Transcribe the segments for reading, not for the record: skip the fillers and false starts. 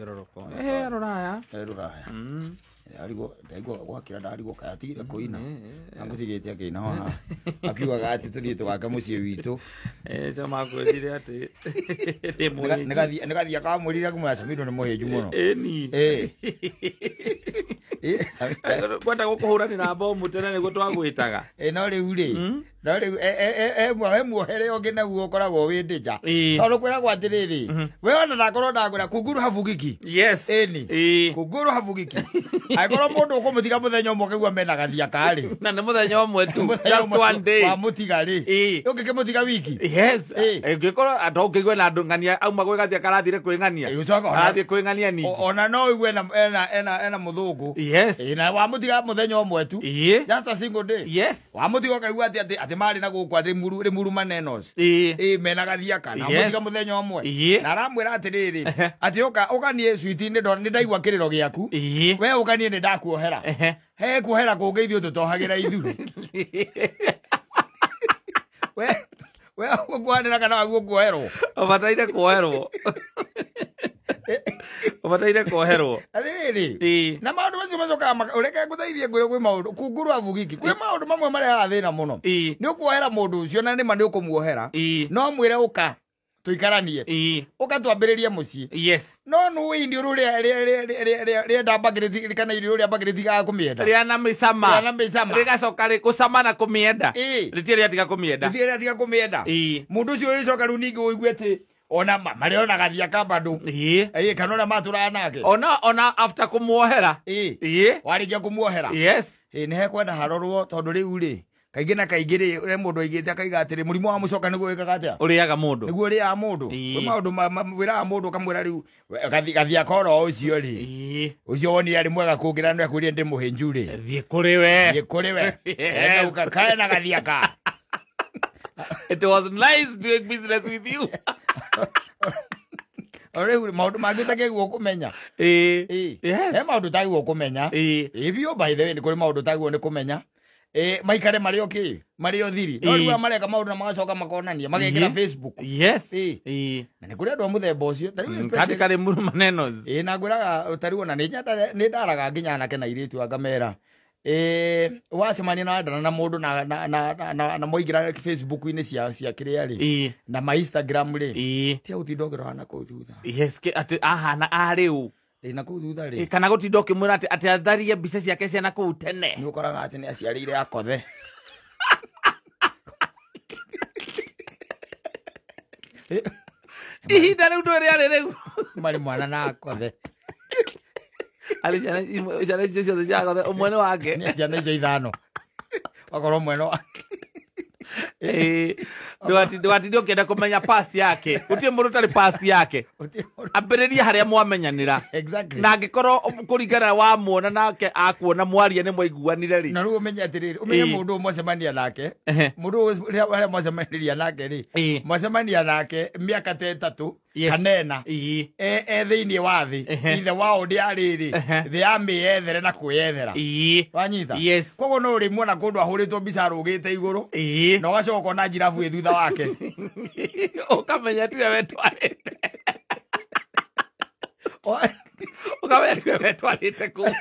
Njororoko. Eh, rũraya. E rũraya. Arigwo ndaigua gwakĩra ndarigwo kaĩ atigire kũina. Angũtigĩte akĩina haha. Akiugaga atĩ tũthiĩ tũgake mũciĩ witũ. Eh, chama kwĩrire atĩ nĩ mũhĩnju. Nĩgathiĩ akamwĩrire akamwĩra Samido nĩ mũhĩnju mũno. Ĩni. Eh. Eh, Samido. Kwenda gũkũhũranĩra bomu tene nĩguo twagwĩtaga. Eh, no rĩu rĩ, no rĩu he muohere ũngĩ naguo ũkoragwo wĩ ndĩja. Ĩĩ. Tondũ kwĩragwo atĩrĩrĩ, we ona ndakorwo ndakwĩra kunguru habugiki. Yes. Ĩni. Ĩĩ. Kunguru habugiki. Angĩkorwo mũndũ ũkũmũtiga mũthenya ũmwe ũkaigua mena gathia karĩ. Na nĩ mũthenya ũmwe tu. Mũthenya Just ũmwe one day. Wamũtiga rĩ. Ĩĩ. Ũngĩkĩmũtiga wiki. Yes. Ĩĩ. Ĩngĩkorwo andũ ũngĩigua na andũ ng'ania auma gwĩ gathia karathire kwĩ ng'ania. Ĩĩ, ũcoka ona- Arathiĩ kwĩ ng'ania ningĩ. Ona no ũigue ena ena ena ena mũthũngũ. Yes. Ĩĩ, na wamũtiga mũthenya ũmwe tu. Ĩĩ. Just a single day. Yes. Wamũtiga ũkaigua atĩ atĩ atĩ marĩ na gũkũ atĩ rĩmuru rĩmuru manenos. Ĩĩ. Ĩĩ mena gathiaka na Yes. wamũtiga mũthenya ũmwe. Ĩĩ. Na aramwĩra atĩrĩrĩ Ehe. atĩ ũka ũka niĩ switi nĩ ndaigua kĩrĩro gĩaku. Ĩĩ. We ũka niĩ nĩ ndakuohera. Ehe. He kuohera kũngĩ ithuĩ tũtohagĩra ithuĩ. We we ũkuohanĩra kana waguo kuoherwo. Ũbataire kuoherwo. Ũbataire kuoherwo. Atĩrĩrĩ. Ĩĩ. Na maũndũ macio macokaga ũreke ngũteithie ngwĩre kwĩ maũndũ kunguru abugiki kwĩ maũndũ mamwe marehaga thĩna mũno. Ĩĩ. Nĩ ũkuohera mũndũ ũcio na nĩma nĩ ũkũmuohera. Ĩĩ. No mwĩre ũka tũikaranie. Ĩĩ. Ũka twambĩrĩrie mũciĩ. Yes. No nũĩ irio rũrĩa rĩenda mbakĩrĩti kana irio rũrĩa mbakĩrĩti gaga kũmĩenda. Rĩa na mĩcama. Rĩa na mĩcama. Rĩgacoka gũcama na kũmĩenda. Ĩĩ. Rĩtirĩ rĩatiga kũmĩenda. Rĩtirĩ rĩatiga kũmĩenda. Ĩĩ. Mũndũ ũcio ũrĩcoka rĩu ningĩ ũigue atĩ ona marĩ ona gathia ka bado. Ĩĩ. Ĩĩ kana ũrĩa matũraga nake. Ona after kũmuohera. Ĩĩ. Ĩĩ. Warĩkia kũmuohera. Yes. Ĩĩ nĩ hekwenda harorwo tondũ rĩu rĩ kaingĩ na kaingĩ rĩ ũrĩa mũndũ aigĩte akaiga atĩrĩ mũrimũ wa mũcoka nĩguo wĩkaga atĩa? Ũrĩaga mũndũ. Nĩguo ũrĩaga mũndũ. Ĩĩ. Kwĩ maũndũ wĩraga mũndũ ũkamwĩra rĩu gathia koro ũcio rĩ. Ĩĩ. Ũcio wonire arĩ mwega kũngĩra nĩ akwĩrire ndĩ mũhĩnju rĩ. Thiĩ kũrĩ we. Thiĩ kũrĩ we. Yes. Enda kae na gathia ka. It was nice doing business with you. O rĩu maũndũ mangĩ ũtakĩagĩrĩirwo kũmenya. Ĩĩ. Ĩĩ. Yes. He maũndũ ũtagĩrĩirwo kũmenya. Ĩĩ. Ĩĩ biũ by the way nĩ kũrĩ maũndũ ũtagĩrĩirwo nĩ kũmenya. Ĩĩ maikare marĩ o kĩ? Marĩ o thiri. No Ĩĩ. rĩu aya mareka maũndũ na magacoka makonania magekĩra Ĩĩ. Facebook. Yes. Ĩĩ. Ĩĩ. Na nĩ kũrĩ andũ a mũthemba ũcio. Ta rĩu Kandi especially- karĩ muru manenos. Ĩĩ na ngwĩraga ta rĩu ona nĩ nĩ ndaraga nginya anake na airĩtu ngamera. Ĩĩ wacemania na wendana na mũndũ na mwaingĩra Facebook-inĩ cia kĩrĩa rĩ. Ĩĩ. Na ma Instagram rĩ. Ĩĩ. Tia gũtinda ũkĩrora na kũu thutha. Yes, atĩ ahana arĩ ũ. Ĩĩ na kũu thutha rĩ. Kana gũtinda ũkĩmwĩra atĩ atĩ atharie mbica ciake cia na kũu tene. Nĩ ũkoraga atĩ nĩ aciarĩire akothe. Ihinda rĩu ndũĩ rĩarĩ rĩu. Marĩ mwana na akothe. Arĩ ciana icio ciothe cia akothe ũmwe nĩ wake. Nĩ ciana icio ithano. Wakorwo mwena wake. Ĩĩ. Ndũgatinde ũkĩenda kũmenya past yake. Gũtirĩ mũndũ ũtarĩ past yake. Gũtirĩ mũndũ- Ambĩrĩria harĩa mwamenyanĩra. Exactly. Na angĩkorwo kũringana wamuona nake akuona mwaria nĩ mwaiguanire rĩ. Na rĩu ũmenye atĩrĩrĩ, ũmenye Ĩĩ. mũndũ ũyũ mwacemania nake. Ehe. Mũndũ ũyũ rĩrĩa mwacemanirie nake rĩ. Ĩĩ. Mwacemania nake mĩaka ta ĩtatũ Yes. kana ĩna. Ĩĩ. E thĩinĩ wa thĩ. Ehe. Ithe wao ndĩ arĩ rĩ. Ehe. Thĩ yamĩyethere na kwĩyethera. Ĩĩ. Wanyita? Yes. Koguo no ũrĩmuona kũndũ ahũrĩtwo mbica arũgĩte igũrũ. Ĩĩ. Na ũgacoka ũkona njirabu ĩ thutha wake. Ũkamenya tiwe wetwarĩte. Ũkamenya tiwe wetwarĩte kũu.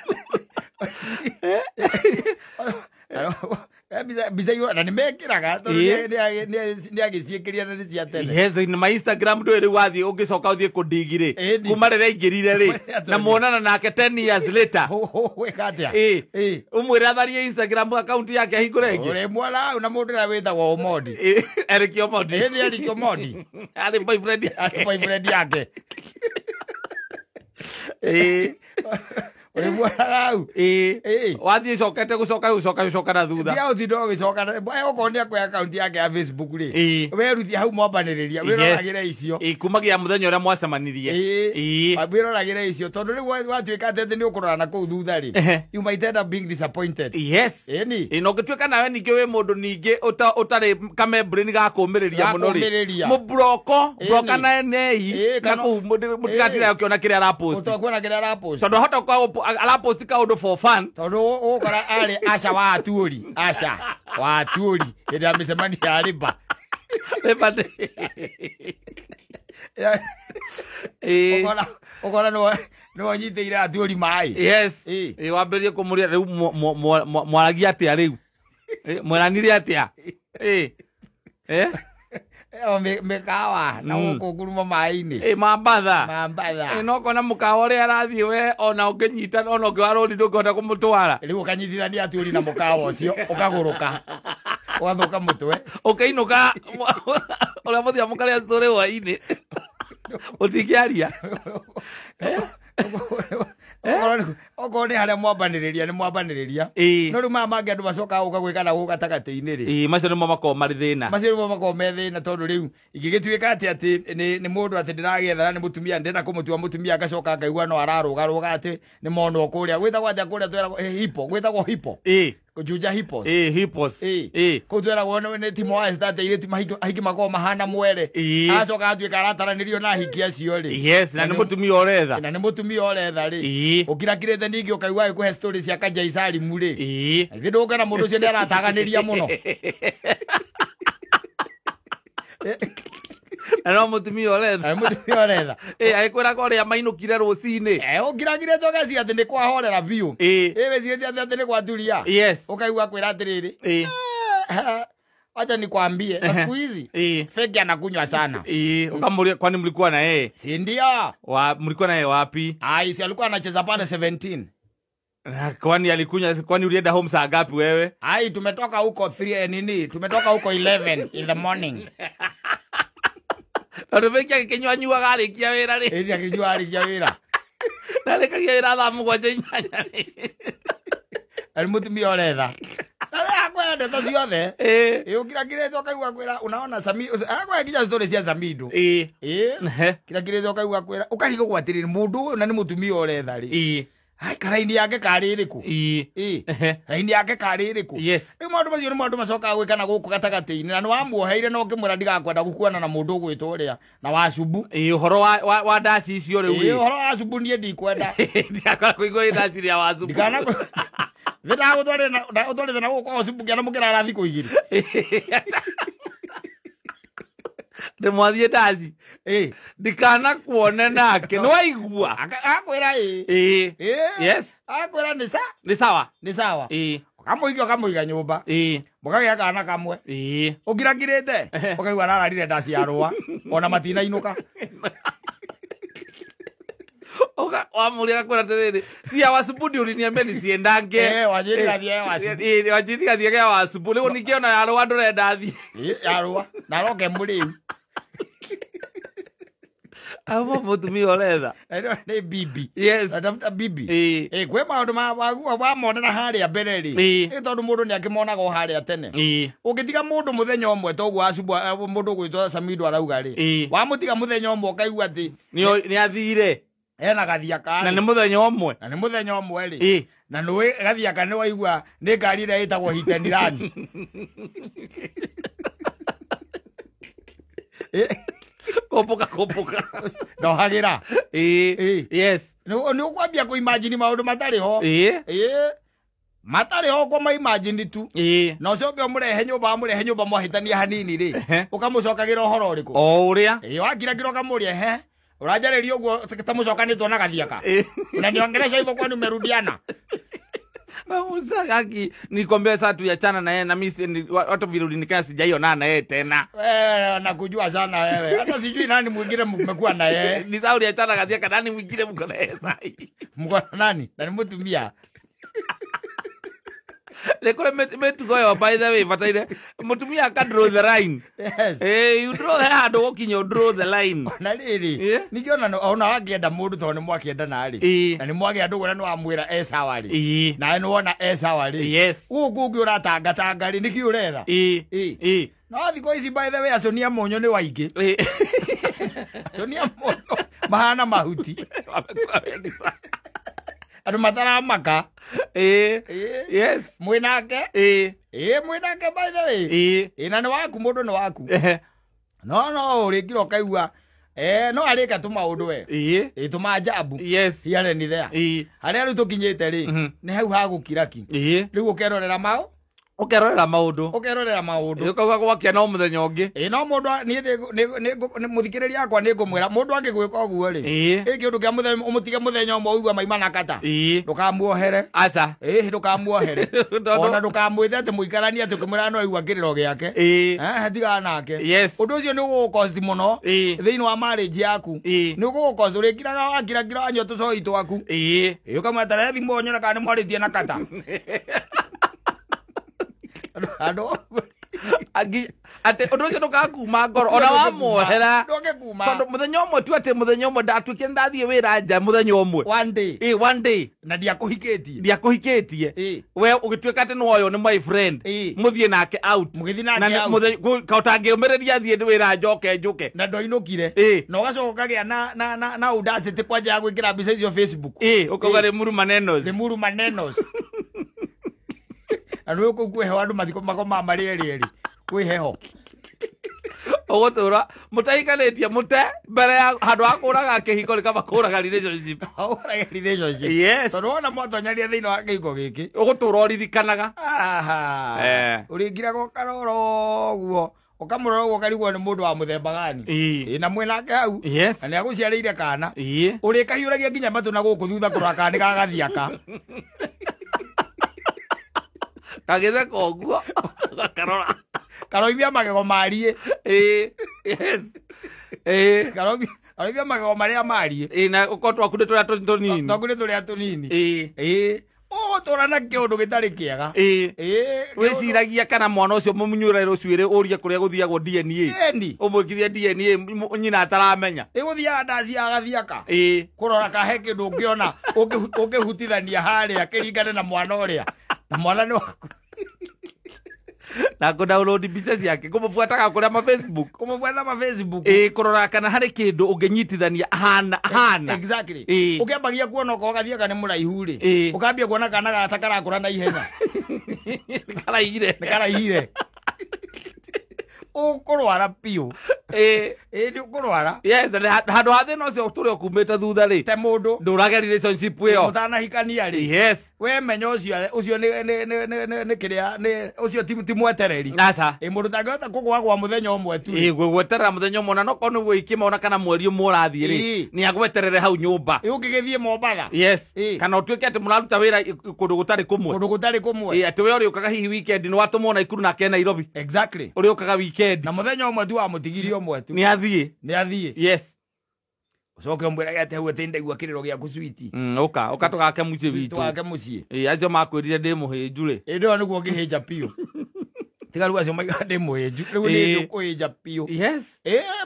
Mbica igũrũ na nĩ mekĩraga tondũ Ĩĩ. nĩ agĩciĩkĩria na nĩ cia tene. Yes, nĩ ma Instagram ndũĩ rĩu wathiĩ ũngĩcoka ũthiĩ kũndigi rĩ. Ĩni. Kuma rĩrĩa aingĩrire rĩ. Kuma rĩrĩa Na muonana nake 10 years later. Wĩka atĩa? Ĩĩ. Ĩĩ. Ũmwĩre atharie Instagram account yake ahingũre ĩngĩ. Ũrĩmuona hau na mũndũ ũrĩa wĩtagwo Omondi. Ĩĩ, Eric Omondi. Ĩĩ nĩ Eric Omondi. Arĩ boyfriend yake. Arĩ boyfriend yake. Ĩĩ. Ũrĩmuonaga hau. Ĩĩ. Ĩĩ. Wathiĩ ũcokete gũcoka gũcoka gũcoka na thutha. Tia ũtinda ũgĩcoka okorwo nĩ akuoya akaunti yake ya Facebook rĩ. Ĩĩ. Werutie hau mwambanĩrĩria wĩroragĩre icio. Ĩĩ, kumagia mũthenya ũrĩa mwacemanirie. Ĩĩ. Ĩĩ. Wĩroragĩre icio tondũ rĩu watuĩka atĩ nĩ ũkũrora na kũu thutha rĩ. Ehe. You might end up being disappointed. Yes. Ĩni. Ĩĩ, na ũngĩtuĩka nawe ningĩ wĩ mũndũ ningĩ ũtarĩ kamembrain ga kũũmĩrĩria Ga mũno rĩ. kũũmĩrĩria. Mũburoko, Ĩni. buroka nei Ĩĩ, na kana- kũu mũtigatinda Ĩĩ. ũkĩona kĩrĩa arapost. Ũtokuona kĩrĩa arapost. Tondũ ahota gũkorwo arapost kaũndũ for fun. Tondũ ũgũkora arĩ Asha wa Atuũri. Asha wa Atuũri hĩndĩ ya mĩcemanio ya Labour. Labour Day. Ĩĩ. Ũkona nĩwe ũnyitĩire atuũri maĩ. Yes. Ĩĩ. Ĩĩ, wambĩrĩrie kũmũria rĩu mwaragia atĩa rĩu? Ĩĩ, mweranire atĩa? Ĩĩ. Eh? Ĩyo mĩkawa na gũkũ nguruma maĩ-inĩ. Ĩĩ, mambatha. Mambatha. Ĩĩ, no kona mũkawa ũrĩa arathiĩ we ona ũngĩnyita ona ũngĩwa rũri ndũngĩhota kũmũtwara. Rĩu ũkanyitithania atuũri na mũkawa ũcio ũkagũrũka ũgathũka mũtwe. Ũkĩinũka ũrĩa mũthiaga mũkarĩa story hwaĩ-inĩ. Ũtingĩaria. Okorwo nĩ harĩa mwambanĩrĩria nĩ mwambanĩrĩria. Ĩĩ. No rĩu maya mangĩ andũ macokaga gũka gwĩka na gũkũ gatagatĩ-inĩ rĩ. Ĩĩ, macio nĩmo makoragwo marĩ thĩna. Macio nĩmo makoragwo me thĩna tondũ rĩu ingĩgĩtuĩka atĩ atĩ nĩ mũndũ atĩ ndĩragĩetha na nĩ mũtumia ndĩrenda kũmũtua mũtumia ngacoka ngaigua no ararũgarũga atĩ nĩ monwo kũrĩa gwĩtagwo atĩa kũrĩa tweragwo hipo gwĩtagwo hipo. Ĩĩ. Kũjunja hippos. Ĩĩ, hippos. Ĩĩ. Ĩĩ. Kũu tweragwo nĩ Timo wa Estate airĩtu ahiki makoragwo mahana mwere. Ĩĩ. Agacoka agatuĩka arataranĩrio na ahiki acio rĩ. Yes, na nĩ mũtumia ũretha. Na nĩ mũtumia ũretha rĩ. Ĩĩ. Ũkirakirĩte ningĩ ũkaigua agĩkũhe story cia Kajaisalimu rĩ. Ĩĩ. Ithe ndũngĩona mũndũ ũcio nĩ arataganĩria mũno. Na no mũtumia ũretha. Na nĩ mũtumia ũretha. Ĩĩ, agĩkwĩra ũrĩa mainũkire rũcinĩ. Ũkirakirĩte ũgeciria atĩ nĩ kwahorera biũ. Ĩĩ. Ĩĩ, wĩcirĩtie atĩ nĩ gwaturia. Yes. Ũkaigua kwĩra atĩrĩrĩ. Ĩĩ. Wacha nikwambie na siku hizi Ĩĩ. feki anakunywa sana. Ĩĩ, ukamũria kwani mlikuwa na yeye? Si ndio? Wa mlikuwa na yeye wapi? Ai, si alikuwa anacheza pale 17. Na kwani alikunywa, kwani ulienda home saa ngapi wewe? Ai, tumetoka huko 3 nini? Tumetoka huko 11 in the morning. Tondũ feki agĩkĩnyua anyuaga arĩkia wĩra rĩ. Ĩĩ, akĩnyua arĩkia wĩra. Na arĩkagia wĩra thaa mũgwanja inyanya rĩ. Na nĩ mũtumia ũretha. Na rĩ akwĩra ndeto ciothe. Ĩĩ. Ĩĩ, ũkirakirĩte ũkaigua kwĩra unaona Sami, akwĩra nginya story cia Samido. Ĩĩ. Ĩĩ. Ehe. Kirakirĩte ũkaigua kwĩra ũkarigwo atĩrĩrĩ mũndũ ũyũ na nĩ mũtumia ũretha rĩ. Ĩĩ. Ai, karaini yake karĩ ĩrĩkũ? Ĩĩ. Ĩĩ. Ehe. Raini yake karĩ ĩrĩkũ? Yes. Rĩu maũndũ macio nĩ maũndũ macokaga gwĩka na gũkũ gatagatĩ-inĩ na nĩ wamuoheire na ũkĩmwĩra ndigakwenda gũkuana na mũndũ ũgwĩtwo ũrĩa na wacubu. Ĩĩ, ũhoro wa ndaci icio rĩu Ĩĩ, rĩ. ũhoro wa cubu niĩ ndikwenda. Ndigakorwo kũigua ĩ ndaci rĩa wacubu. Ndikana ndagũtwarĩte na gũkũ kwa wacubu kĩana mũkĩrara thikũ igĩrĩ. Ndĩmwathiĩ ndaci. Ĩĩ. Ndikanakuone nake. Nĩ waigua? Akwĩra ĩĩ. Ĩĩ. Ĩĩ. Yes. Akwĩra nĩ sa Nĩ sawa. nĩ sawa. Ĩĩ. Ũkamũiga ũkamũiga nyũmba. Ĩĩ. Mũkagĩa kana kamwe. Ĩĩ. Ũkirakirĩte ũkaigua arararire ndaci ya rũa ona matinainũka. Wamũria agakwĩra atĩrĩrĩ, cia wacubu ndio uliniambia nisiendange. Wanjĩrire athiĩ wacubu. Ĩĩ, wanjĩrire athiĩ gĩa wacubu. Rĩu ningĩ ona ya rũa ndũrenda athiĩ. Ĩĩ, ya rũa na aroke mũrĩu. Amo mũtumia ũretha. Na nĩ bibi. Yes. Natafuta bibi. Ĩĩ. Ĩĩ, kwĩ maũndũ wamonera harĩa mbere rĩ. Ĩĩ. Ĩĩ, tondũ mũndũ nĩakĩmonaga o harĩa tene. Ĩĩ. Ũngĩtiga mũndũ mũthenya ũmwe toguo wacubu mũndũ ũgwĩtwo Samido arauga rĩ. Ĩĩ. Wamũtiga mũthenya ũmwe ũkaigua atĩ Nĩ athire. ena gathiaka Na rĩ. nĩ mũthenya ũmwe. Na nĩ mũthenya ũmwe rĩ. Ĩĩ. Na nĩũĩ gathiaka nĩ waigua nĩ ngari ĩrĩa ĩtagwo hitenirani. Kũmbũka kũmbũka. Ndohagĩra. Ĩĩ. Ĩĩ. Yes. Nĩ ũkwambia kũimagine maũndũ matarĩ ho. Ĩĩ. Ĩĩ. Matarĩ ho kwa maimagine tu. Ĩĩ. Na ũcoke ũmũrehe nyũmba wamũrehe nyũmba mwahĩtania hanini rĩ. Ehe. Ũkamũcokagĩra ũhoro ũrĩkũ? O ũrĩa. Ĩĩ, wakirakira ũkamũria he. Ũranjarĩria ũguo ta mũcokanĩtwo na gathiaka. Ĩĩ. Unaniongelesha hivyo kwani umerudiana? Usagaki nikwambia sasa tuachana na yeye na mimi watu vile ulinikaa sijaionana na yeye tena. Wewe nakujua sana wewe. Hata sijui nani mwingine mmekuwa na yeye. Ni sawa uliachana gathiaka nani mwingine mko na yeye sasa. Mko na nani? Na ni mũtumia. Nĩ kũrĩ mĩtugo ĩyo by the way bataire mũtumia aka draw the line. Yes. Eh, you draw the handũ gũkinya draw the line. Na rĩrĩ, Ĩĩ. ningĩ ona wakĩenda mũndũ tondũ nĩ mwakĩendana rĩ. Ĩĩ. Na nĩ mwagĩa ndũgũ na nĩ wamwĩra e sawa rĩ. Ĩĩ. Nawe nĩ wona e sawa rĩ. Yes. Gũkũ ũngĩ ũratangatanga rĩ, nĩkĩ ũretha? Ĩĩ. Ĩĩ. Ĩĩ. No thikũ ici by the way aconia mũnyũ nĩ waingĩ. Ĩĩ. Aconia mũnyũ mahana mahuti. Wamekuwa wengi sana. Andũ mataramaka. Ĩĩ. Ĩĩ. Yes. Mwĩnake. Ĩĩ. Ĩĩ mwĩnake by the way. Ĩĩ. Ĩĩ na nĩ waku mũndũ nĩ waku. Ehe. No ũrĩkira ũkaigua no arĩka tũmaũndũ we. Ĩĩ. Ĩĩ tũmanjabu. Yes. Here and there. Ĩĩ. Harĩa rĩu tũkinyĩte rĩ, Mhm. nĩ hau ha gũkiraki. Ĩĩ. Rĩu ũkerorera mao Ũkerorera maũndũ. Ũkerorera maũndũ. Ũkauga gwakia no mũthenya ũngĩ. Ĩ no mũndũ niĩ mũthikĩrĩria akwa nĩ ngũmwĩra mũndũ angĩgwĩka ũguo rĩ, ĩ kĩũndũ kĩa mũthenya ũmũtige mũthenya ũmwe ũigua maima na kata, ndũkamuohere. Aca. Ĩ ndũkamuohere. Ona ndũkamwĩte atĩ mũikaranie atĩ ũkĩmwĩra no aigua kĩrĩro gĩake. Tigana nake. Yes. Ũndũ ũcio nĩ ũgũgũcost mũno thĩinĩ wa marriage yaku. Nĩ ũgũgũcost, ũrĩkiraga wakirakira wanyua tũcoi twaku. Ĩ ũkamweterera thimũ nyone kana nĩ mwarĩtie na kata. Andũ Atĩ ũndũ ũcio ndũkakuma ngoro ona wamuohera. Ndũngĩkuma. Tondũ mũthenya ũmwe tu atĩ mũthenya ũmwe ndatuĩkire ndathiĩ wĩra nja mũthenya ũmwe. One day. Ĩ one day. Na ndiakũhikĩtie. Ndiakũhikĩtie. We ũgĩtuĩka atĩ nĩwoywo nĩ my friend. Mũthiĩ nake out. Mũgĩthiĩ nake out. Kaũtangĩũmĩrĩria thiĩ wĩra njoke njũke. Na ndoinũkire. Na ũgacoka ũkagĩa na audacity kwanja ya gwĩkĩra mbica icio Facebook. Ũkauga Limuru manenos. Limuru manenos. Na nĩ kũu kwĩ heho andũ mathiko makomaga marĩ erĩ erĩ. Kwĩ heho. Ũgũtũra mũtahikanĩtie mũte mbere ya handũ ha kũraga kĩhiko nĩ kaba kũraga relationship. Kũraga relationship. Yes. Tondũ wona mwatonyaria thĩinĩ wa kĩhiko gĩkĩ, ũgũtũra ũririkanaga. Ũrĩngiraga ũkarora ũguo, ũkamũrora ũguo ũkarigwo nĩ mũndũ wa mũthemba gani. Ĩ na mwĩnake hau. Yes. Na nĩagũciarĩire kana. Ũrĩkahiũragia nginya matũ na gũkũ thutha kũrora kana nĩ gagathiaka. Kagĩtheka ũguo gakarora. Karoimia magego mariĩ. Yes. Karoimia magego marĩa mariĩ. Na ũkorwo twaku nĩ tũrĩa tũnini. Twaku nĩ tũrĩa tũnini. Ũgũtũra na kĩũndũ gĩtarĩ kĩega. Wĩciragia kana mwana ũcio mũmunyũre rũcuĩrĩ ũrie kũrĩa gũthiagwo DNA. Ũmwĩkithie DNA nyina ataramenya. Ĩgũthiaga ndaci ya gathiaka. Kũrora kahe kĩndũ ũngĩona ũngĩhutithania harĩa kĩringane na mwana ũrĩa. Na mwana nĩ waku. Na kũ download mbica ciake kũmũbuataga kũrĩa ma Facebook. Kũmũbuata ma Facebook. Kũrora kana harĩ kĩndũ ũngĩnyitithania hana. Exactly. Ũkĩambagia kuona okorwo gathiaka nĩ mũraihu rĩ, ũkambia kuona kana gata karakũra na ihenya. Karaihire. Nĩ karaihire. Ũkũrwara biũ. Nĩ ũkũrwara. Yes, handũ ha thĩna ũcio ũtũre ũkumĩte thutha rĩ. Te mũndũ. Ndũrage relationship ĩyo. Mũtanahikania rĩ. Yes. We menya ũcio nĩ kĩrĩa, nĩ ũcio ti mwetereri. Aca. Mũndũ ũtangĩhota kũgwagwa mũthenya ũmwe tu. Gweterera mũthenya ũmwe, na no korwo nĩ wiki mona kana mweri ũmwe ũrathiĩ rĩ, nĩ agweterere hau nyũmba. Ũngĩgĩthiĩ Mombatha. Yes. Kana ũtuĩke atĩ mũraruta wĩra kũndũ gũtarĩ kũmwe. Kũndũ gũtarĩ kũmwe. Atĩ we ũrĩũkaga hihi weekend nĩ watũmwo Naikuru nake Nairobi. Exactly. Ũrĩũkaga weekend. Na mũthenya ũmwe tu wamũtigirie ũmwe tu. Nĩ athiĩ. Nĩ athiĩ. Yes. Ũcoke ũmwĩrage atĩ hau atĩ ndaigua kĩrĩro gĩaku switi. Ũka tũgake mũciĩ witũ. Tũgake mũciĩ. Acio makwĩrire ndĩ mũhĩnju rĩ. Ĩndĩ ĩyo nĩguo ũngĩhĩnja biũ. Tiga rĩu acio maiga ndĩ mũhĩnju. Rĩu nĩ ũkũhĩnja biũ. Yes.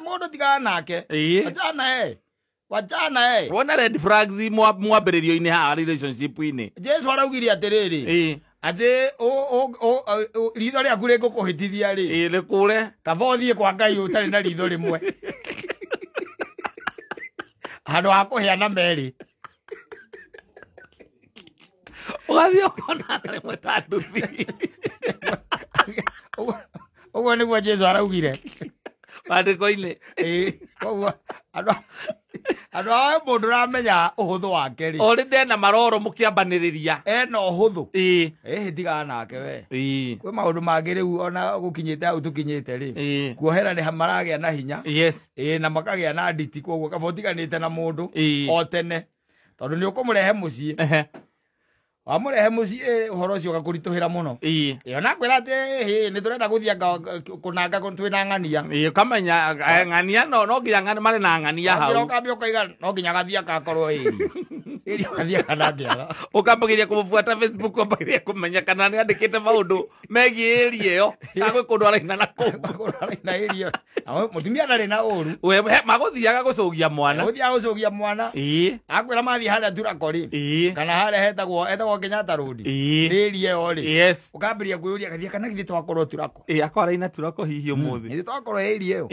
Mũndũ tigana nake. Wachana Wachana Wona red flags mwambĩrĩrio-inĩ haha relationship-inĩ. Jesu araugire atĩrĩrĩ. Atĩ ritho rĩaku rĩngũkũhĩtithia rĩ. Rĩkũre. Kaba ũthiĩ kwa Ngai ũtarĩ na ritho rĩmwe. Handũ ha kũheana merĩ. Ũgathiĩ ũkona rĩmwe ta nduthi. Ũguo nĩguo Jesu araugire. Maandĩko-inĩ. Koguo andũ aya mũndũ ũramenya ũhũthũ wake rĩ. Orĩ ndena maroro mũkĩambanĩrĩria. Ena ũhũthũ. Tigana nake we. Kwĩ maũndũ mangĩ rĩu ona gũkinyĩte hau tũkinyĩte rĩ. Kuohera nĩ maragĩa na hinya. Yes. Na makagĩa na nditi koguo kaba ũtiganĩte na mũndũ o tene. Tondũ nĩ ũkũmũrehe mũciĩ. Wamũrehe mũciĩ ũhoro ũcio ũgakũritũhĩra mũno. Ona kwĩra atĩ nĩ tũrenda gũthiĩ kũnanga twĩna ng'ania. Ũkamenya ng'ania no nginya marĩ na ng'ania hau. Ũkambia ũkaiga no nginya gathiaka akorwo ĩri. Ĩri gathiaka ndangĩaga. Ũkambagĩria kũmũbuata Facebook, ũkambagĩria kũmenya kana nĩ andĩkĩte maũndũ megiĩ ĩri ĩyo. Kana gwĩ kũndũ araina na kũu. Araina ĩri ĩyo. Mũtumia ndarĩ na ũru. We magũthiaga gũcũgia mwana. Gũthiaga gũcũgia mwana. Akwĩra mathiĩ harĩa Turako rĩ. Kana harĩa hetagwo Kenyatta Road. Nĩ ĩri ĩyo rĩ. Yes. Ũkambĩrĩria kwĩyũria gathiĩ kana githĩ twakorwo Turako. Akorwo araina Turako hihi ũmũthĩ. Githĩ twakorwo ĩri ĩyo.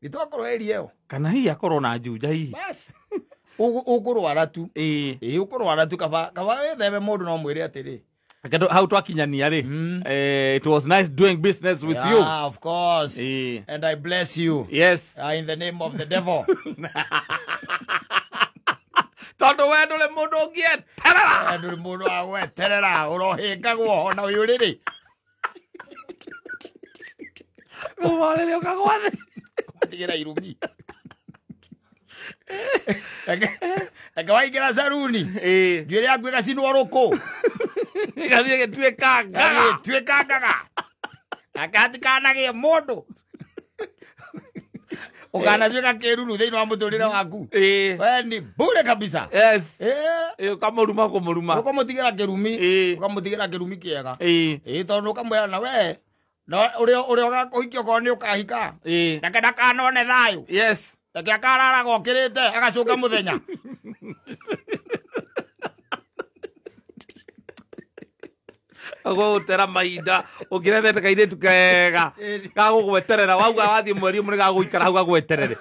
Githĩ twakorwo ĩri ĩyo. Kana hihi akorwo na Juja hihi. Bas. Ũkũrwara tu. Ũkũrwara tu kaba wĩtheme mũndũ no mwĩre atĩrĩ. Hau twakinyania rĩ. It was nice doing business with you. Yeah, of course. And I bless you. Yes. In the name of the devil. Tondũ we ndũrĩ mũndũ ũngĩeterera. Ndũrĩ mũndũ wa gweterera, ũrohĩngagwo ona ũyũ rĩrĩ. Kũmorĩria ũkagwa thĩ. Kũmũtigĩra irumi. Reke waingĩra saruni. Njuĩrĩ yaku ĩgacinwo rũkũ. Ĩgathiĩ ĩgĩtuĩka ngaga. Ĩgĩtuĩka ngaga. Nake hatikanagĩe mũndũ. Ũkanatuĩka kĩruru thĩinĩ wa mũtũrĩre waku. We ni bure kabisa. Yes. Ũkamũruma kũmũruma. Ũkamũtigĩra kĩrumi. Ũkamũtigĩra kĩrumi kĩega. Tondũ ũkamwĩra na we na ũrĩa ũgakũhikia okorwo nĩ ũkahika. Reke ndakanone thayũ. Yes. Reke akararaga okĩrĩte agacũnga mũthenya. Gũgũtera mahinda ũngĩrethete kairĩtu kega gagũgweterera wauga wathiĩ mweri ũmwe nĩgagũikara hau gagweterere.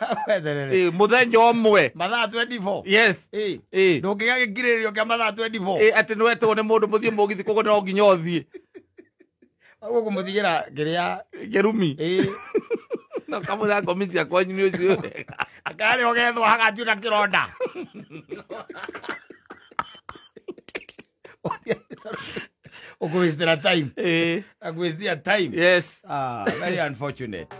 Mũthenya ũmwe. Mathaa 24. Yes. Ndũngĩgĩa gĩkirĩrĩrio kĩa mathaa 24. Atĩ nĩwetwo nĩ mũndũ mũthiĩ mũgithi koguo no nginya ũthiĩ. Ũgũkũmũtigĩra kĩrĩa kĩrumi. No kamũra ngomi ciakwa nĩ ũcio. Akarĩ ũgethwo hagatuĩka kĩronda. Ũkũwastera time. Ũkũwastia time. Yes. Very unfortunate.